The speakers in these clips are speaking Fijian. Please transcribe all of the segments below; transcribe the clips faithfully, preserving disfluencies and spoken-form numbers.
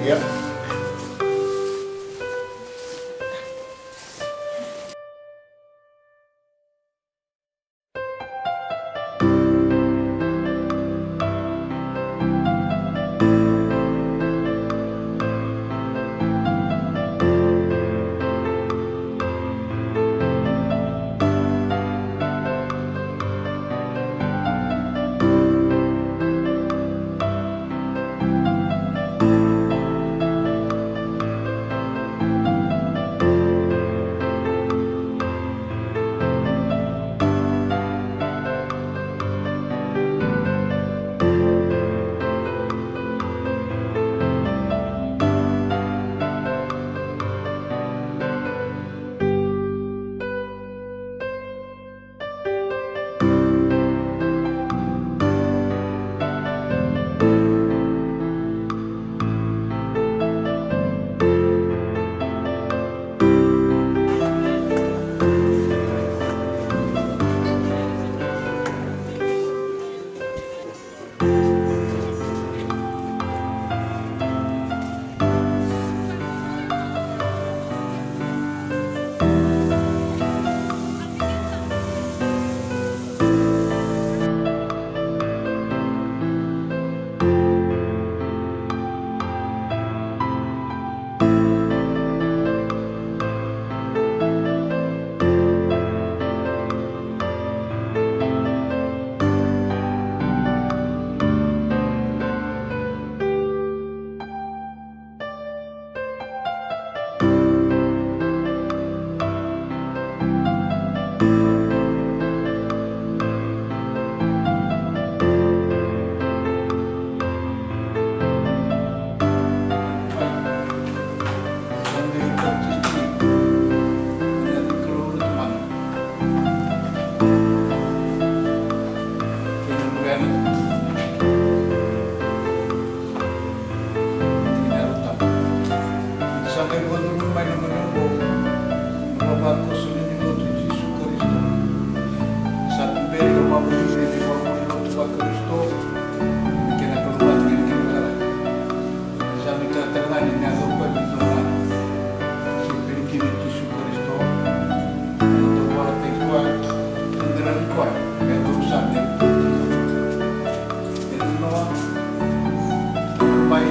Yep. Ni sa qai vakacuruma mai na gauna oqo na vavakoso ni lotu i Jisu Karisito. Sa tuberi ka vakavulici ena ivakavuvuli ni lotu vaKarisito. Na kena kalougata kei na kena vakacala. Sa mai tara tale ga ni na yacova koya me dua na. Sa tuberi kina o Jisu Karisito. Na noda vakataki koya. Na noda ravi koya. Me dua sa me. E nanoa, mai,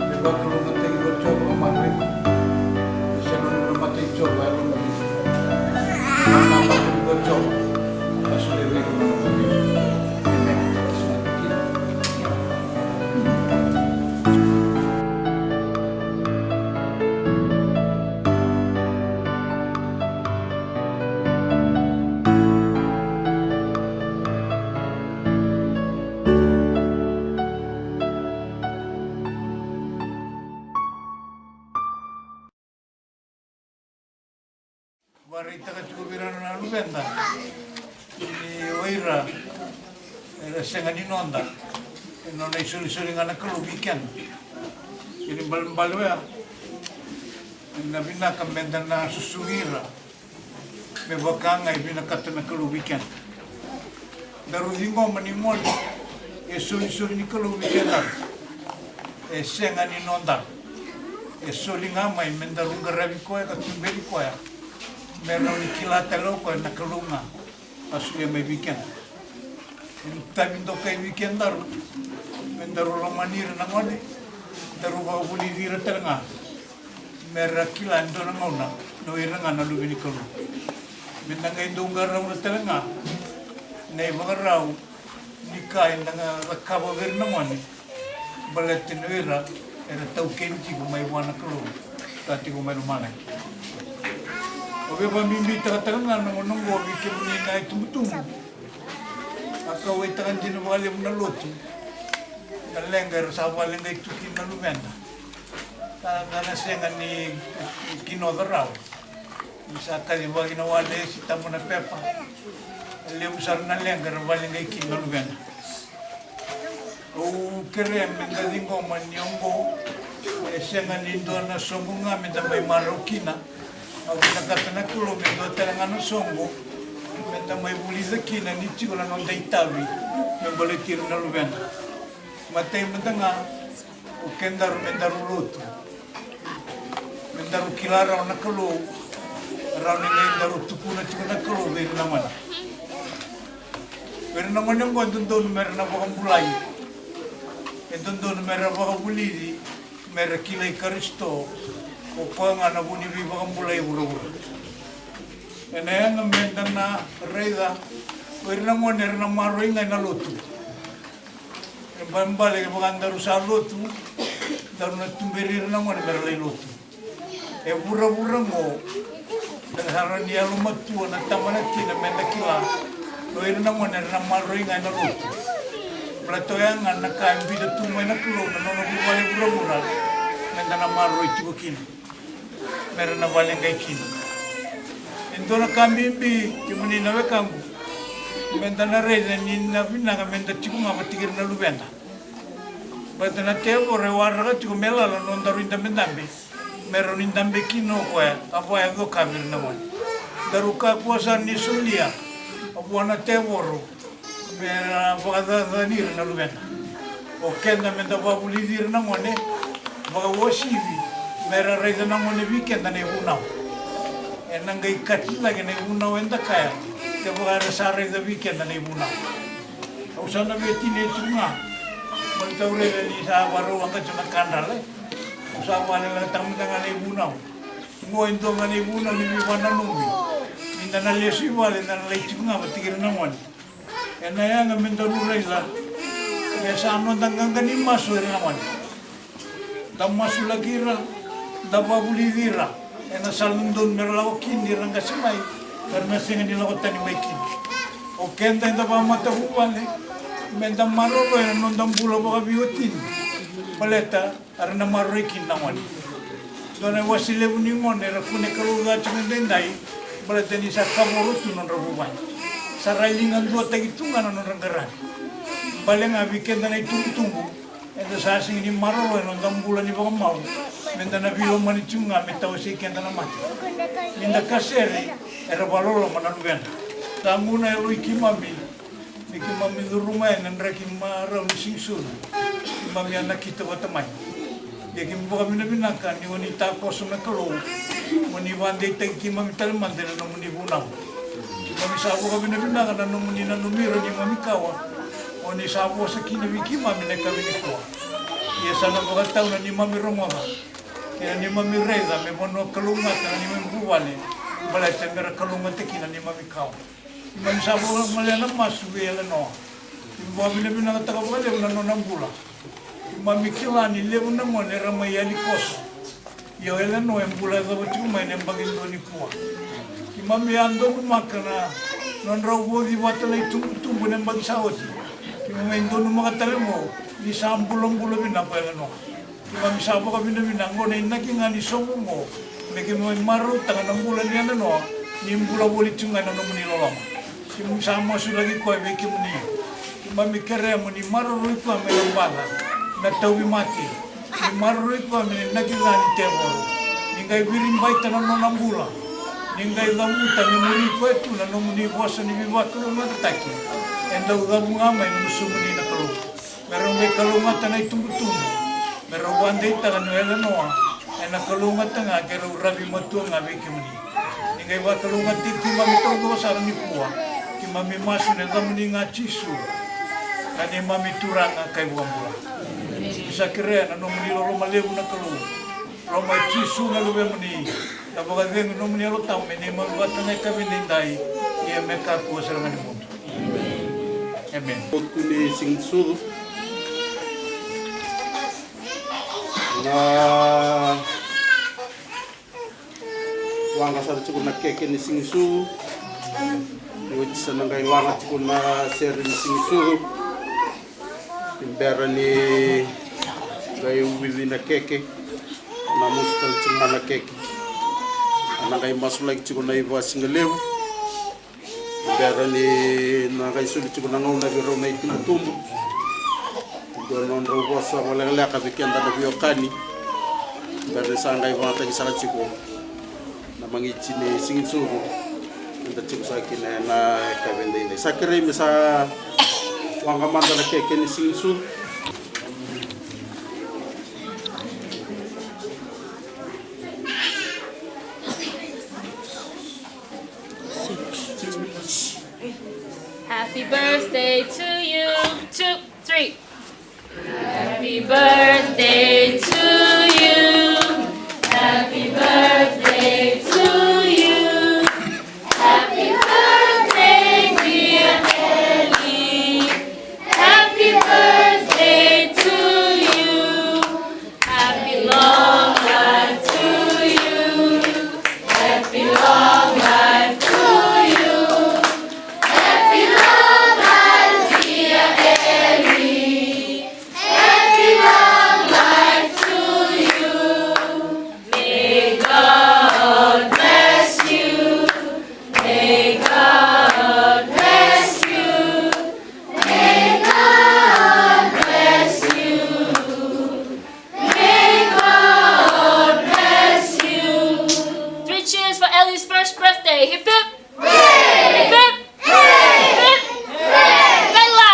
me vakalougatataki vua Jiova ka maroroi iko. Me sega ni na matai Jiova e lomani iko. Na matai vua Jiova ka solia vei iko na nona vakalougatataki. Emeni. Vakaraitaka tiko vei ira na luveda ni o ira era sega ni noda, e nona isolisoli ga na Kalou vei keda. Kena ibalebale oya, ena vinaka meda na susugi ira me vaka ga e vinakata na Kalou vei keda. Daru ciqoma ni gone e solisoli ni Kalou vei kedaru. E sega ni nodaru. E soli ga mai me daru qaravi koya ka tuberi koya, me rawa ni kila tale o koya na Kalou ga a solia mai vei keda. Ena tavi dokai vei kedaru me daru lomani ira na gone, daru vakavulici ira tale ga me ra kila e dua na gauna na o ira ga na luve ni Kalou. Me da qai dau qarauna tale ga na ivakarau ni ka eda cakava vei ira na gone, baleta ni o ira era taukeni tiko mai vua na Kalou ka tiko mai lomalagi. Au via vakabibitaka tale ga na gauna oqo vei kemuni na itubutubu. A kauwaitaka dina vakalevu na lotu na leqa era sa vakaleqai tu kina na luveda. Sa na sega ni kinoca rawa. Ni sa kacivaki na wale, se tabu na pepa. E levu sara na leqa era vakaleqai kina na luveda. Au kerea me da ciqoma ni oqo e sega ni dua na soqo ga me da mai marau kina. Au vinakata na Kalou me dua tale ga na soqo me da mai vulica kina ni tiko na noda itavi me baleti ira na luveda. Matai mada ga, o kedaru me daru lotu, me daru kila rawa na Kalou, rawa ni qai daru tukuna tiko na Kalou vei ira na gone. Vei ira na gone oqo e dodonu me ra na vakabulai, e dodonu me ra vakavulici, me ra kilai Karisito, o koya ga na vu ni veivakabulai e vuravura. Ena yaga me da na raica, o ira na gone era na maroroi ga ena lotu. E balebale kevaka daru sa lotu, daru na tuberi ira na gone me ra lai lotu. E vuravura oqo, da sa rawa ni yalomatua na tama na tina me da kila ni o ira na gone era na maroroi ga ena lotu. Baleta oya ga na ka e biuta tu mai na Kalou na nona vuvale e vuravura, me da na maroroi tiko kina, me ra na vakaleqai kina. E dua na ka bibi, kemuni na wekaqu, me da na raica ni na vinaka me da tiko ga vata kei ira na luveda. Baleta na tevoro e waraka tiko me lala na nodaru idabedabe, me rawa ni dabe kina o koya, a vaka e cokavi ira na gone. Daru kakua sara ni solia vua na tevoro me ra vakacacani ira na luveda. O keda me da vakavulici ira na gone, vakauasivi, me ra raica na gone vei keda na ivunau. Ena qai kati cake na ivunau eda kaya, kevaka era sa raica vei keda na ivunau. Au sa na via tinia tiko ga, baleta au raica ni sa vakarau waqa tiko na kadrale. Au sa vakaleqataka mada ga na ivunau. Oqo e dua ga na ivunau ni veivakananumi. Ni da na lesu i vale, da na lai tiko ga vata kei ira na gone. Ena yaga me daru raica me sa noda qaqa ni masu o ira na gone. Da masulaki ira, da vakavulici ira ena sala dodonu me ra lako kina ni ra qase mai, me ra na sega ni lako tani mai kina. O keda eda vakamatavuvale, me da maroroya na noda bula vakaveiwatini, baleta era na maroroi kina na gone. Dua na iwase levu ni gone era kune kalouca tiko edaidai, baleta ni sa kavoro tu nodra vuvale. Sa ra ligaduataki tu ga na nodra qaravi. Bale ga vei keda na itubutubu, eda sa sega ni maroroya na noda bula ni vakamau, me da na veilomani tiko ga me tawasei keda na mate. Ni da kasere, era vakaloloma na luveda. Sa gunu na yalo i keimami, ni keimami curuma yani na draki marau ni siga ni sucu. Keimami a nakita vata mai. Ia keimami vakavinavinaka ni oni takoso na Kalou, oni vakadeitaki keimami tale mada ena nomuni vunau. Keimami sa vakavinavinaka na nomuni nanumi ira neimami kawa, oni sa vosa kina vei keimami na yakavi nikua. Ia sa na vakatau na neimami rogoca kei na neimami raica me vanua kalougata na neimami vuvale, baleta me ra kalougata kina na neimami kawa. Keimami sa vakamatea na masu vei Elenoa. Keimami vakavinavinakataka vakalevu na nona bula. Keimami kila ni levu na gone era mai yali koso. Ia o Elenoa e bula yacova tiko mai na yabaki dua nikua. Keimami a donumaka na nodrau vauci vata na itubutubu ena yabaki sa oti. Keimami donumaka tale oqo ni sa bulabula vinaka o Elenoa. Keimami sa vakavinavinaka, oqo na inaki ga ni soqo oqo, me keimami marautaka na bula nei Elenoa ni bula voli tiko ga ena nomuni loloma. Keimami sa masulaki koya vei kemuni. Keimami kerea mo ni maroroi koya mai na baca, na tauvimate. Ni maroroi koya mai na inaki ca ni tevoro. Ni qai viribaita na nona bula. Ni qai cavuta me muri koya tu na nomuni vosa ni veivakalougatataki e dau cavu ga mai na gusumuni na Kalou. Me rau qai kalougata na itubutubu. Me rau vakadeitaka ni o Elenoa ena kalougata ga, ke rau ravi matua ga vei kemuni. Ni qai vakalougataki keimami taucoko sara nikua. Keimami masu ena yacamuni ga Jisu, na neimami Turaga ka iVakabula. Ni sa kerea na nomuni loloma levu na Kalou, loloma i Jisu na Luvemuni, na vakacegu ni nomuni Yalo Tabu me neimami vata ena yakavi edaidai, ia me kakua sara ga ni mudu. Emeni. Lotu ni Siganisucu. Na waqa sara tiko na keke ni Siganisucu. Ni oti sa na qai waqa tiko na sere ni Siganisucu. Ni bera ni qai wici na keke. Na masu tale tiko ga na keke. A na qai masulaki tiko na ivasigalevu. Bera ni na qai soli tiko na gauna vei rau na itubutubu. Dua na nodrau vosa vakalekaleka vei keda na veiwekani. Bera ni sa qai vakayagataki saka tiko na magiti ni siga ni sucu. Eda tiko saka kina ena yakavi edaidai. Sa kerei me sa waqa mada na keke ni siga ni sucu. Happy birthday to you. Two, three. Happy birthday to you. Happy birthday to you. Happy birthday, dear Ellie. Happy birthday to you. Happy long life to you. Happy long life to you. Happy long life, dear Ellie. Happy long life to you. May God bless you. May God bless you. May God bless you. May God bless you. Three cheers for Ellie's first birthday. Hip hip. Hip hip. Hip hip. Bella.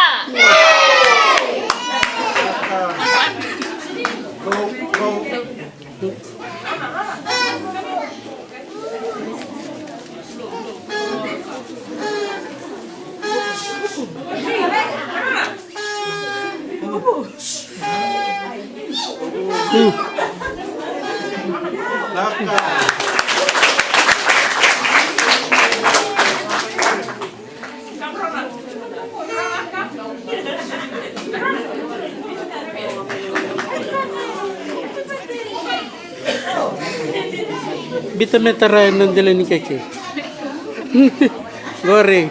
Biuta me tara ena dela ni keke. Qori.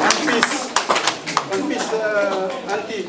One piece. One piece, uh, auntie.